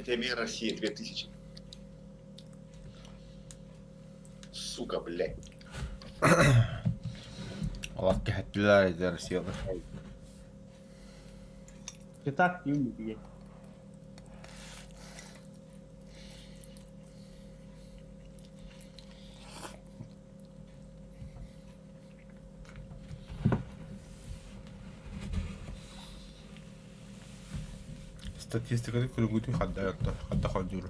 Это мир России 2000. Сука, блядь. Олох кэһэттилэр эдэр Россиялар. Итак, не Статистиканы көрүҥҥүтүн ханна ханна хоонньуур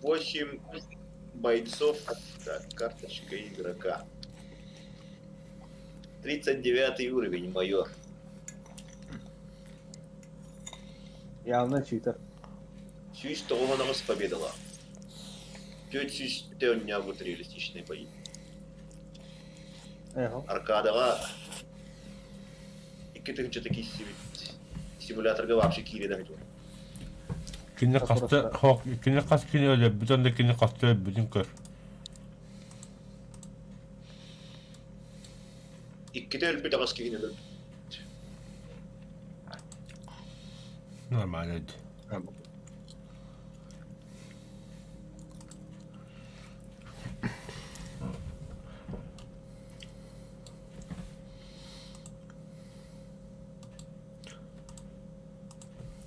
Восемь бойцов. Так, карточка игрока. 39 уровень, майор. Явно читер. 109 победала. 400 реалистичные бои. Аркадаҕа 2000 киирсибит симуляторга вообще киирэн этэ. Кини хаста кини хас кини өлөрбүт онно кини хаста өлбүтүн көр. Иккитэ өлбүт аҕыс киһини өлөрбүт. Нормально ди.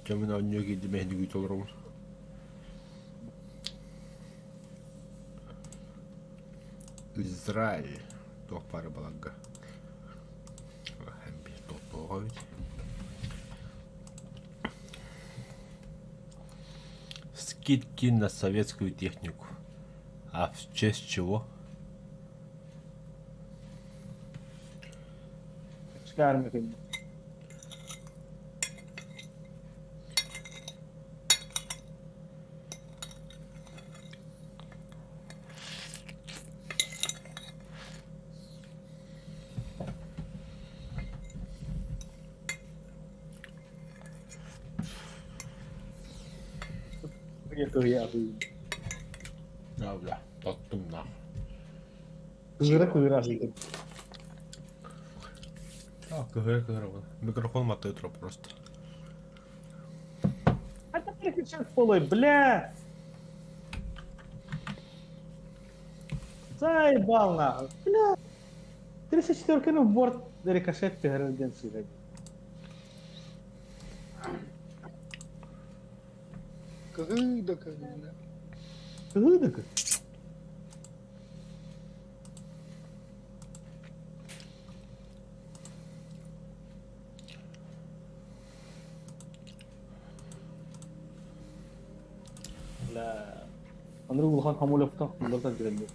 Дьэ мин оонньуу киирдим эһиги толоробун. Израиль туох баара баларга туох эбит Скидки на советскую технику. А в честь чего? Да, тоттум нах. Кыыра кыыра аһыйдым. А, кыһыра кыһыра Микрофон матыы тура просто. А ты переключил полой, бля! Заебал нахуй, бля! 34 ну борт рикошет түһэрэрдэн сыыһа. Кыһыы да кыһыына. Кыһыы да кыһыы. Бля. Андрей улахан хамулевтан хуллардан кирэллэр.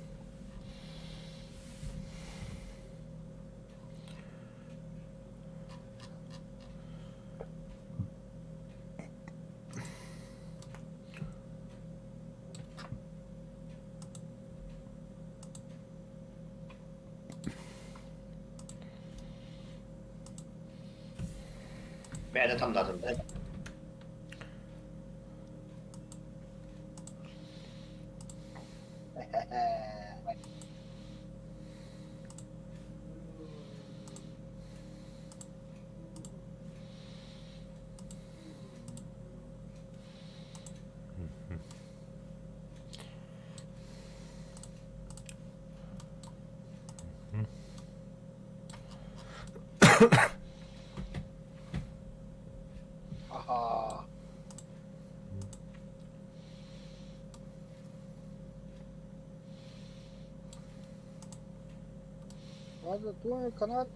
Бэйэтэ тамнаатын. Аха. Ладно, туой канат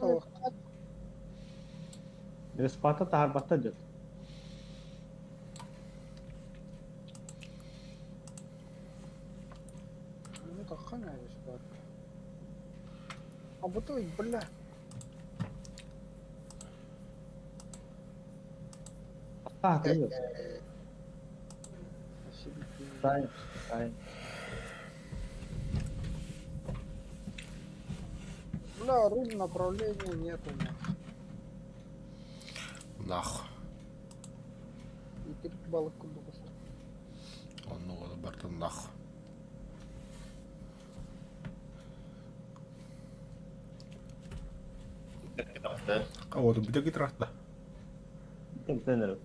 Респата таһарбатта дьон. Ну какая респата? А вот ой, бля. А, привет. Тайм, тайм. Бля, руль направления нету. Нах. И Балык курдук устар. Оннук ол бартыннах. А вот бүтэ гитарата. Контейнер.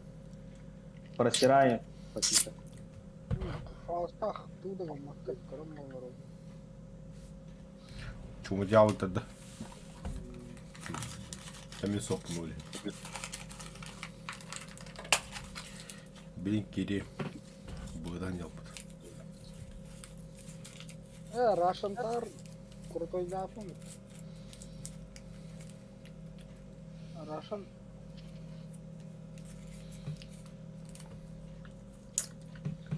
Просираем. Какие-то. Фаустах туда гаммакка көрөн боллору. Чума дьаабыттар да. Эмиэ соппунули. Билин кири быдан ялбыт. Э, Russian Tar крутой дафун. Russian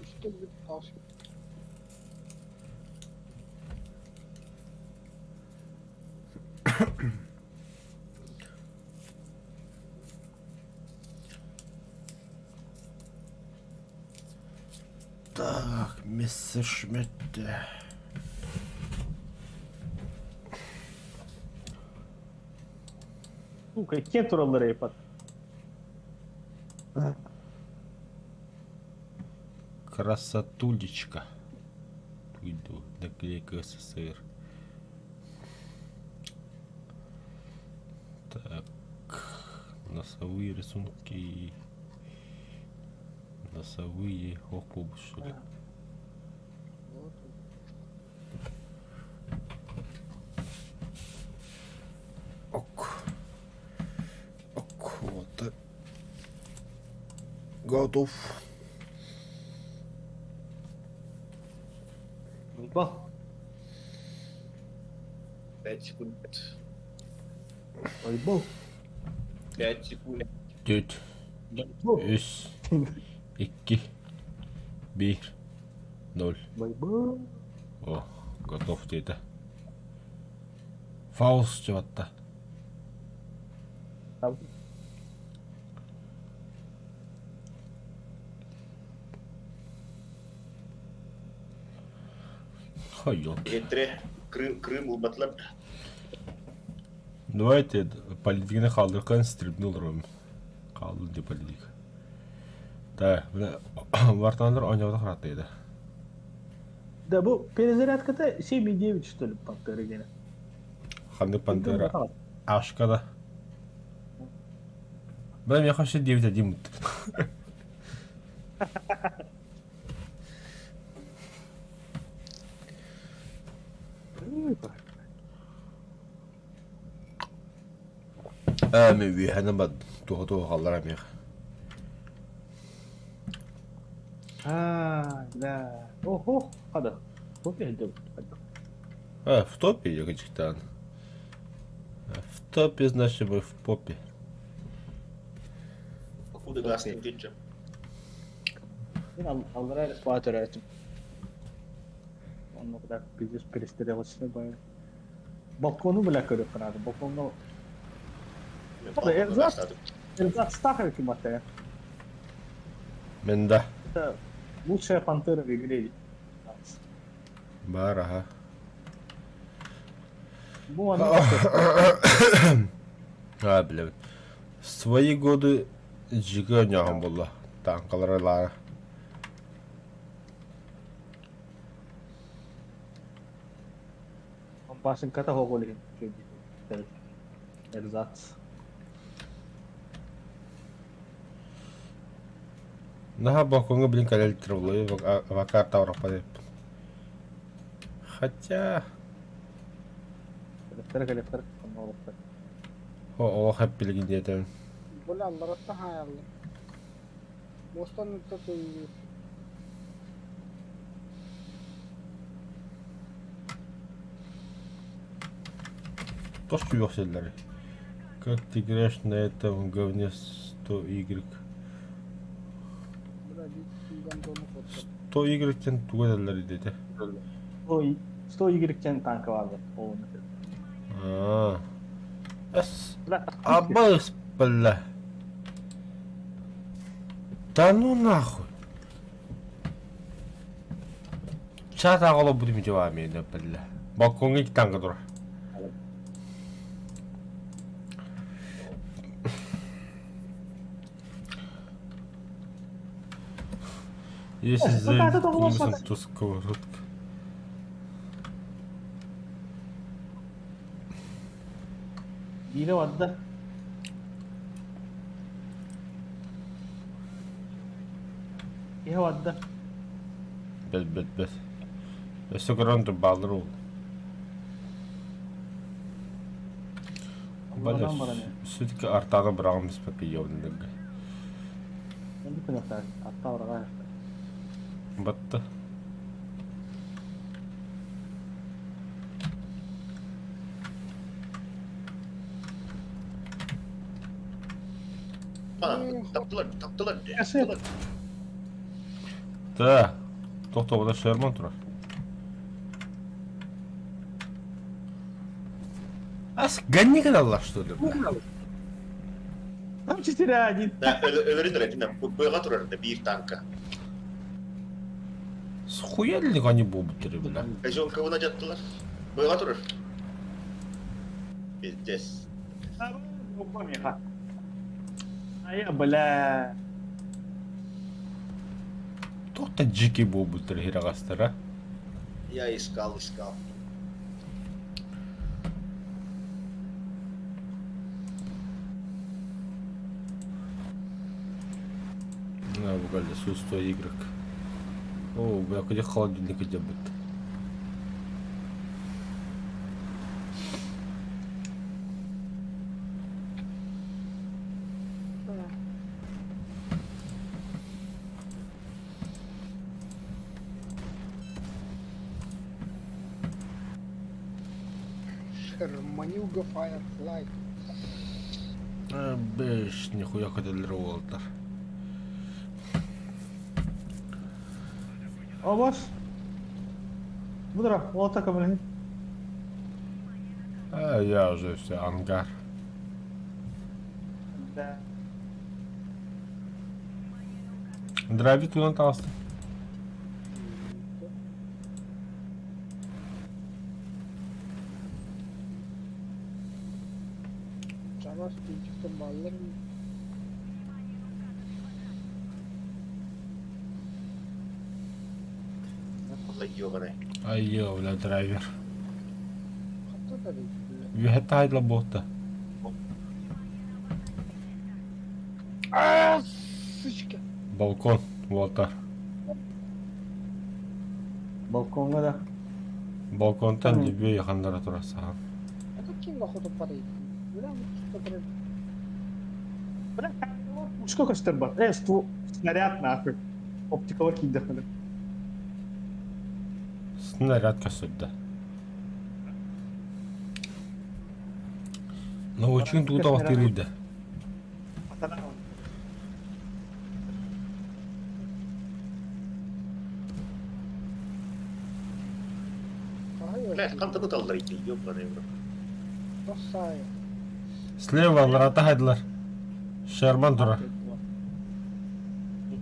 Что Так, Мессершмитт. Сука, кем тураллар епат. Красотулечка. Уйду. Наклейка СССР. Так. Носовые рисунки. Носовые. Ох, что ли. Ок. Ок, вот. Готов. Уйбал. 5 секунд. Уйбал. 5 секунд. Түөрт, үс, икки, биир, ноль. Байбал. О, готов диэтэ. Фауст дьабатта. Хойон. Иһиттэрэ Крым, Крым ылбатылар. Давайте политиканы хааллархан стрибнул ром. Хааллы ди политик. Да, вартандар оонньообото харааттайда. Да, бу перезарядката 7,9 что ли Пантера гene. Ханнык Пантера. Ашка да. Бля, миэхэ вообще 9-1 Ээ, мен үөһэнэн бар туһа-туһа хааллар эмиэх. А, да. Ого, хада. Топе А, в топе я кычыктаан. В топе, значит, мы в попе. Покуда газ не утече. Мин аллараа эрэ саа төрөөтүм. Онно так пиздец перестрелочный бай. Балкону бля көрүөххэ наада. Балкону Эрзац, Эрзац Стахович уматая. Мен да. Это лучшая пантера в игре. Баар аха. Бу аны А, билэбин. В свои годы дьигэ оонньооһун буолла. Тааҥкалара лаара. Башенката хоҕул иһин Эрзац. Наһаа балкоҥҥа билин кэлэ илтэр авакар тавраппат Хотя... Кэлэхтэрэ кэлэхтэрэ онно Олох эппилигин диэтэбин. Бля, аллараттан хаайаллар. Муостан ытта тыйыы. Тос күйүөх силлэри. Как ты играешь на этом говне 100 Y? Бля, биир гондону хотто. 100 Y-тэн тугу этэллэр диэтэ? 100 Y-тэн танка баар ол Аа. Эс. Бля, Абыс, бля. Да ну нахуй. Чат аҕала будем делами, да, бля. Балкоҥҥа икки танка турар. Если за то сковородка. Биирэ барда. Киһи барда. Бэт бэт бэт. Өссө көрөн турбаалар ол. Бля, все-таки артаҕы быраҕан испэккэ ёбныларга. Батта. Таптылар, таптылар, таптылар. Да, тохтобута Шерман турар. Ас гони гыналлар что ли, бля? Там 4-1. Да, өлөрүн эрэ быаҕа турар да биир танка. Схуяли ли они буолбуттар бля? Казенковына дьаттылар. Быаҕа турар. Пиздец. Айа, бля. Туох да дьики буолбуттар иһирэҕэстэрэ. Я искал, искал. На, бугальда сусто игрок. О, бля, где холодильник где будет? Шерманюга Firefly. Бэш, нихуя көтөллөр уолаттар. Обос. Будра, уолта көмөлөһүн. А, я уже все, ангар. Да. Драйвит тунан таҕыста. Чараас тиийчиктэн бааллар Ёбаный. Ай, бля, драйвер. Хатта да Үөһэ таайла буолта. Аа, сучка. Балкон, уолтар. Балкоҥҥа да. Балконтан лүбүө ханнара турар саһан. Это ким охоту падает? Бля, что Бля, пушка көстөр бар. Э, снаряд нахуй. Оптикалар киирдэхпинэ. Снаряд көстөрдө. Научын тута вахтырыйда. Блядь, хантан ыталлар ити, ёбаный в рот. Слева алларата хайдылар. Шерман турар.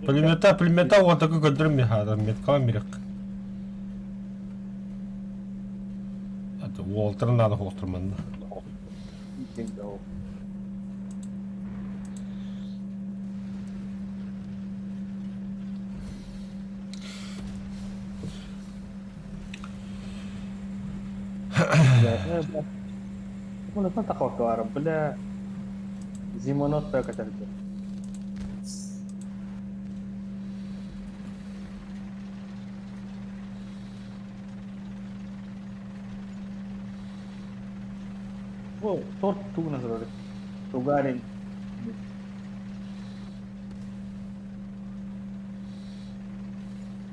Пулемета, пулемета уотака көрдөрөн миэхэ, меткалан бириэх. Это Уолтеры надо хоохтурманна. Бля, Зимонот көтөрдө. О, торт тугунан турар. Тугарин.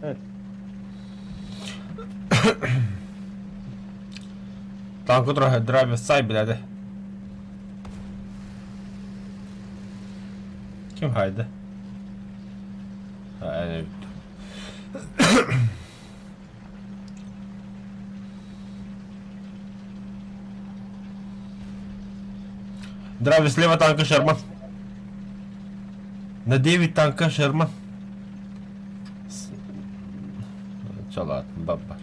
Э. Танка турар драйвер сай билээди. Ким хайда? Ha, эбит. Драйвер слева танка Шерман. На 9 танка Шерман. Чалат, бабар.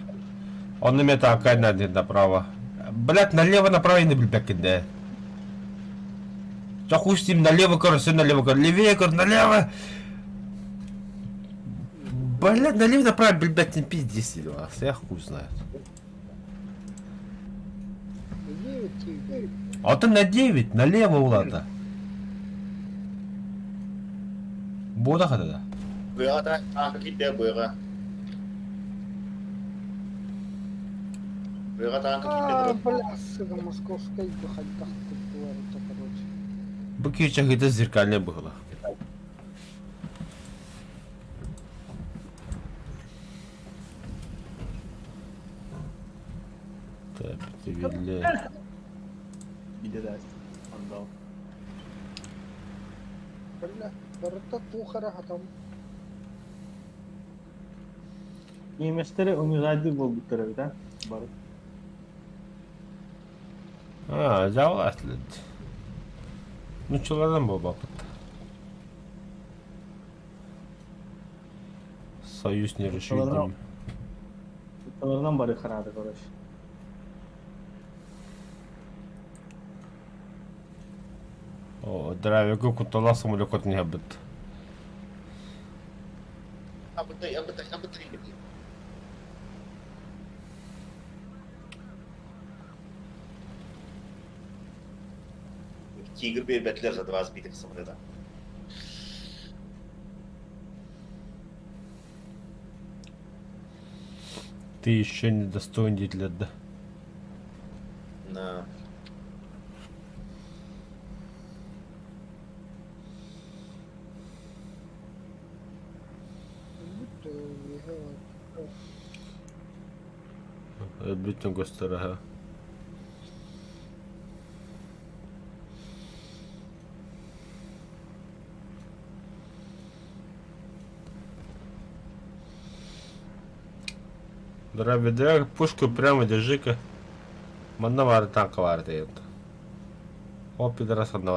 Он имеет танка на направо. Блять, налево направо не билбэккин Ча хуй с ним, налево, короче, все налево, короче, левее, короче, налево. Блядь, налево направо, блядь, не пиздец, я хуй знает. А ты на 9, налево улата. Буода хатада. Быаҕа тааҥка киирдэ быаҕа. Быаҕа тааҥка киирдэ А, бля, сука, московскай хайдах туттулар короче. Бу киһи зеркальный быһыла. Так, билле. Идэ Андал. Бля, барыта туох эрэ хатам. Немецтери унижайды буолбуттар эбит а бары. А, дьавал атлет. Нуччалардан буолбаппыт. Союз нерушитель. Нуччаларынан бары хараады короче. О, драйвергу кутталаах самолёккотун иһэрбит. Абытай, абытай, абытай. Тигр биэрбэтилэр за два сбитых самолета. Ты еще не достоин для... На. Өлбүтүн көстөр Дробедряг, пушку прямо держи-ка. Манна баар танка баар диэн. Ол пидорас ханна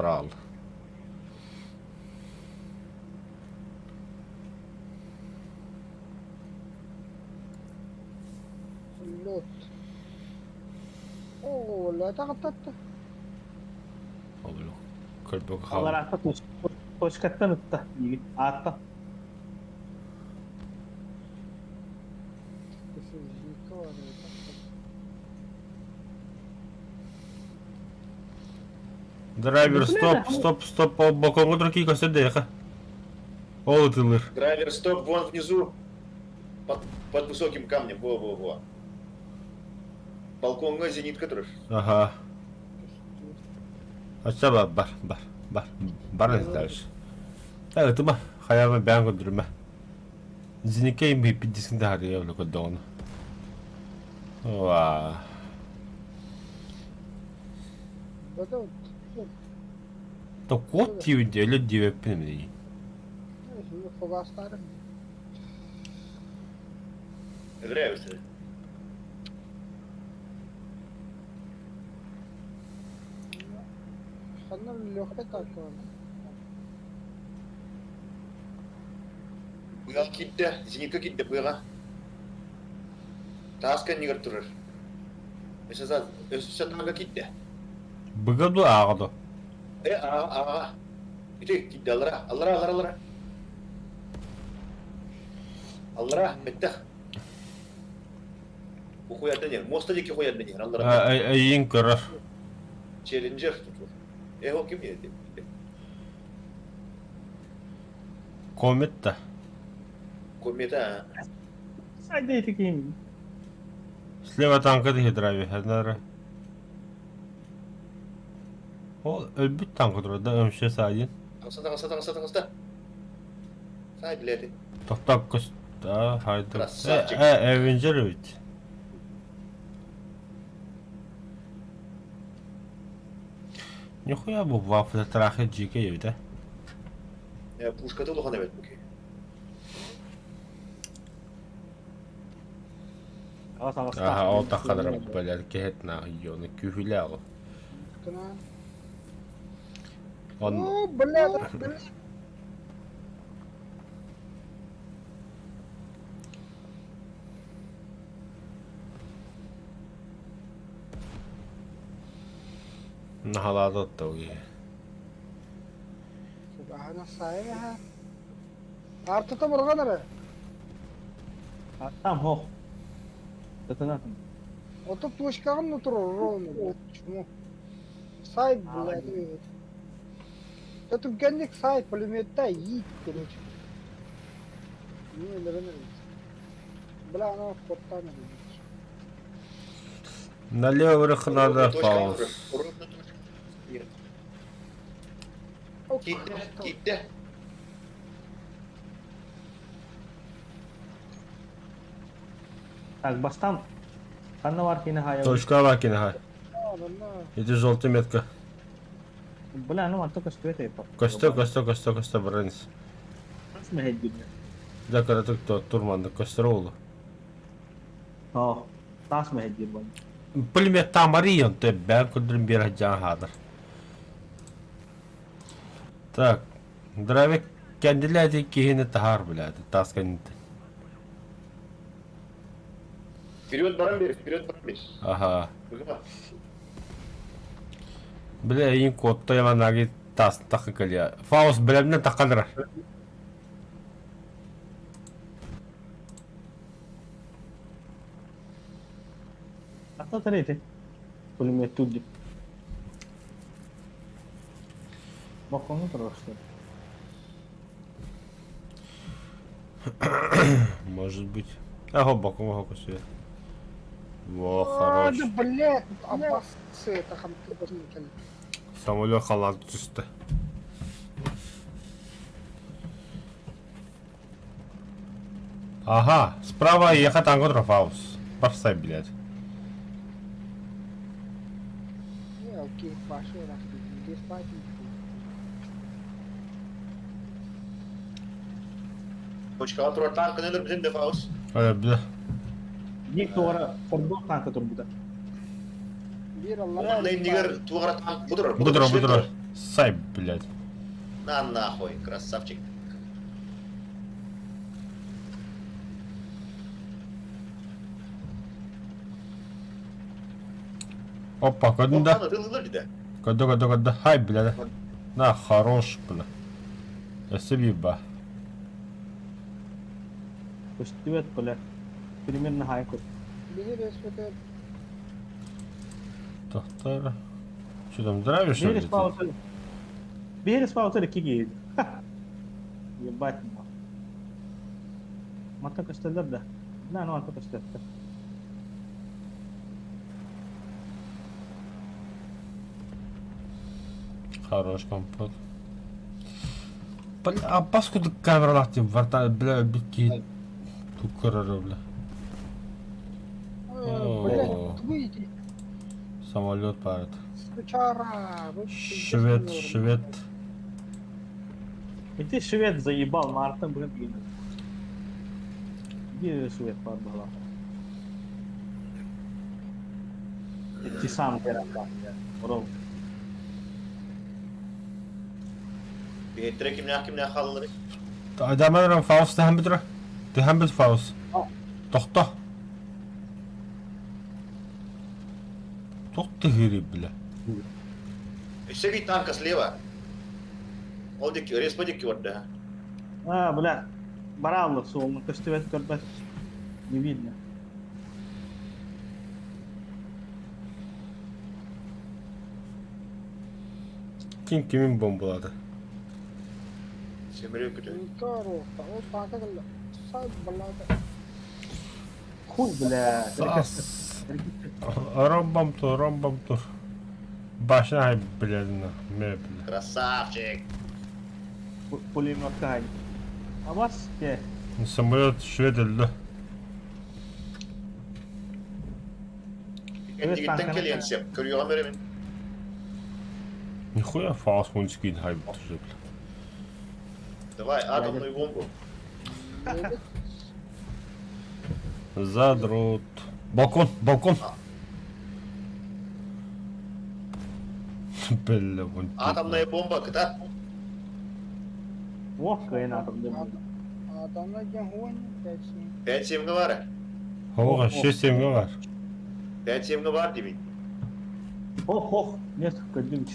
Лед. О, таҕаттатта. Ол көрбөк Алар хаал. аатта точкаттан ытта. Аатта. Драйвер, стоп, стоп, стоп, ол балконга турар көстөр дэйха. Ол ытылыр. Драйвер, стоп, вон внизу. Под высоким камнем. Во-во-во. Балконга зенитка турар. Ага. Ача бар, бар, бар, бар, бар дальше. Так, ытыма, хаябы бэйэн көрдүрүмэ. Зеникке им пиддискин тахарыга өлө көрдөҕүнэ. Ва. То кот тиибит өлө диэбэппин эмиэ. Фугастарым. Нравится. Ханна легкая такое. Быаҕа киирдэ, зенитка киирдэ быаҕа. Тааска иннигэр турар. Өссө өссө тааҥка киирдэ. Быга ду ааҕа ду. Э, ааҕа, ааҕа. Ити киирдэ аллара, аллара, аллара, аллара. Аллара, бэттэх. Бу хуйардан иһэр. Муоста диэки хуйардан иһэр, аллара. Эйиин көрөр. Челленджер тут. Э, ол ким Комет да. Комета. Сайда ити ким. Слева танка диһи драйвер. Нары. Ол өлбүт танка турар да өмшө саайын. Таҕыста, таҕыста, таҕыста, таҕыста. Сай билээти. Тоқтап көс. Да, хайда. Красавчик. Э, Avenger ведь. Нихуя бу вафля трахы жике ебит, Э, пушката улахан эбит буки. Аха, ол тахадыр блядь, кехет на ёны күхүлэ ол. Он О, бля, бля. Нахалаады оттауги. Субхана сайха. Артыта бурган эрэ. А там хох. Татанатын. Ото точкаҕын да турар ровно, блядь, чмо. Сайт, блядь. Дьэ түргэнник сай, пулеметтай иит, короче. Не, өлөрөн эрэбит. Бля, ана куттаан эрэбит. Налево вверх Ровно надо точка, фаус. ровно точка. Нет. Киирдэ, киирдэ. Так, бастаан ханна баар киинэ хаайабыт? Точка баар киинэ хаай. Ити желтый метка. Бля, ну манта көстүбэт эйпа. Көстө, көстө, көстө, көстө баранис. Хас мэһэйдиҥ? Дьэ кыратык турманнык көстөр уолу. Оо, таас мэһэйдиир буолла. Пулемет Мария, онто бээн көрдөрүн биэр сылдьан хаалар. Так, Дравик кэннилээти киһини таһаар блядь, таас кэнниттэн. Вперед баран бер, вперед баран бер. Ага. Быгыма. Бля, эйин куотта яманаги таас тахы кэлиэ. Фаус бэлэмнэн тахханара. Ата тәрейти. Пулемет дип. Балконга турар что ли? Может быть. Ага, балкон ага көсүө. Во, хорош. Да, блядь, опасцы, это хамтыкин. Самолет халат түстэ. Ага, справа ехать анготров хаус. Барсай, блядь. Точкаҕа турар тааҥканы өлөрбүтүн да Фаус. Өлөрдө. Биир туора хордуох танка турбута. Онно иннигэр туора танк бу турар. Бу турар, бу турар. Сай, блядь. На нахуй, красавчик. Опа, көрдүн да? Ытыллар дии. Көрдө, көрдө, көрдө. Хай, блядь. На, хорош, бля. Өссө биир ба. Көстүбэт, бля. Примерно хай көр. Тохтор. Что там, драйвер, что ли? Биир спаутер. Биир спаутер икки киһи. Ебать. Мата көстөллөр да. На, ну, манта көстөттөр. Хорош компот. Бля, а паскуда камералаах диэн варта, бля, бикки туккарара, бля. Блядь, выйди. Самолет парит. Сучара. Швед, швед. Ити швед заебал, Мартын быһын тигин. Биир швед бар буолла. Ити сам кэрэ Орол. Биһиттэрэ кимнээх кимнээх хааллылар? Адамарам Фауст тэһэн бүтүрэ. Тэһэн бүт Фауст. Тохто. Туох тыһыырый бля. Өссө биир танка слева. Ол диэки, респа диэки барда. А, бля, барааллар суолун көстүбэт көрбөт. Не видно. Ким кимин бомбалаата? Семерек көтө. Ол танка кэллэ. Сай, Хуй, бля. Сас. Ромбом тур, ромбом тур. Башня, бля, на, ме, бля. Красавчик. Пулеметка. А вас те. Самолет швед өллө. Кэннигиттэн кэлиэн сөп. Көрүөҕүм эрэ мин. Нихуя Фауст мунскин хайб бля. Давай, атомную бомбу. Задрот. Балкон, балкон. Бля, вон. Атомная бомба, кытаат. Ох, кыайан атомная бомба. Атомная диэн 5-7. 5-7 баар. Оҕа, 6-7 бар. 5-7 баар диибин. Ох, ох, нет, көрдүм.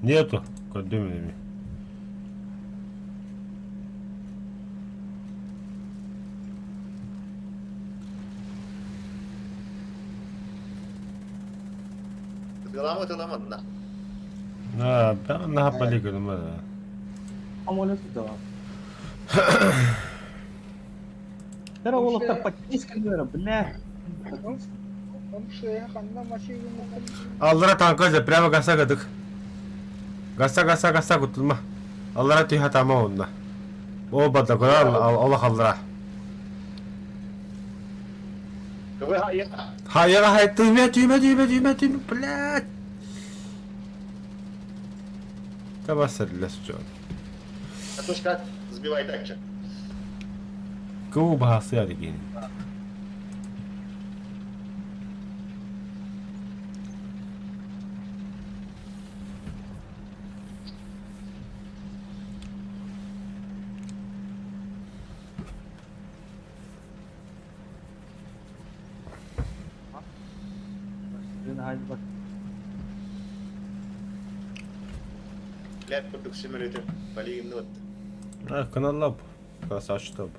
Нету. Көрдүм эми. Тыалаама тыалаама на. А, да, на полигон, да. Самолет да. Тера уолаттар подписка бля. Аллара танка же прямо гаса кадык. Гаса гаса гаса кутулма. Аллара түйha тама онна. О бада Аллах аллара. Хайа хай түйме түйме түйме түйме түйме блядь. Таба сәрләс жон. Точка сбивай датчик. Кого бахасы ядыгин. Ләп курдук сөмөлөтү. Полигонны вот. А, каналлап. Красавчик.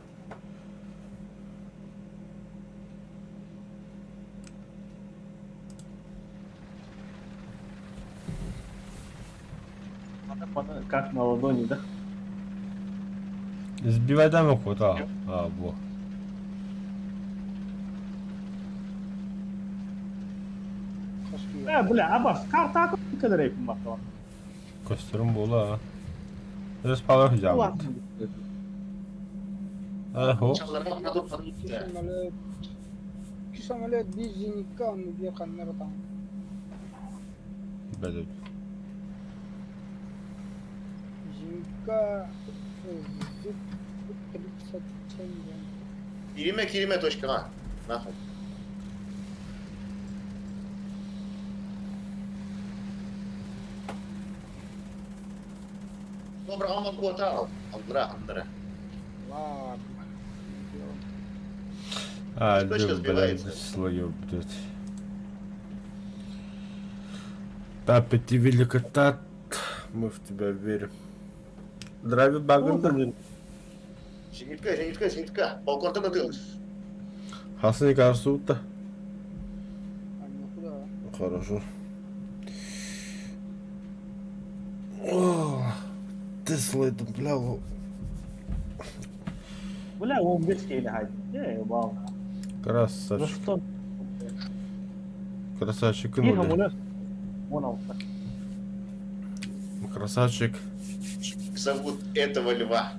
Как на ладони, да? Сбивай даму куда? А, во. Э, бля, абас, карта кадыр бактан. Костюм була. Өз палах жабыт. Ахо. İki самолет, bir зенитка, onu bir kanlara tank. Бәле. Зенитка ЗИП-37. Кириме, кириме точка Нахуй. Добро, он квартал. Андра, Андра. Ладно. А, Точка сбивается. Слою, блядь. Тапети великотат. Мы в тебя верим. Драви багында. Зенитка, зенитка, зенитка. Балконтан атыл. Хасны карсута. А, ну куда? Хорошо. О, ты слайдом, бля. Бля, он без кейли хайд. Э, вау. Красавчик. За что? Красавчик. Bir hamura. 16. Красавчик. Зовут этого льва.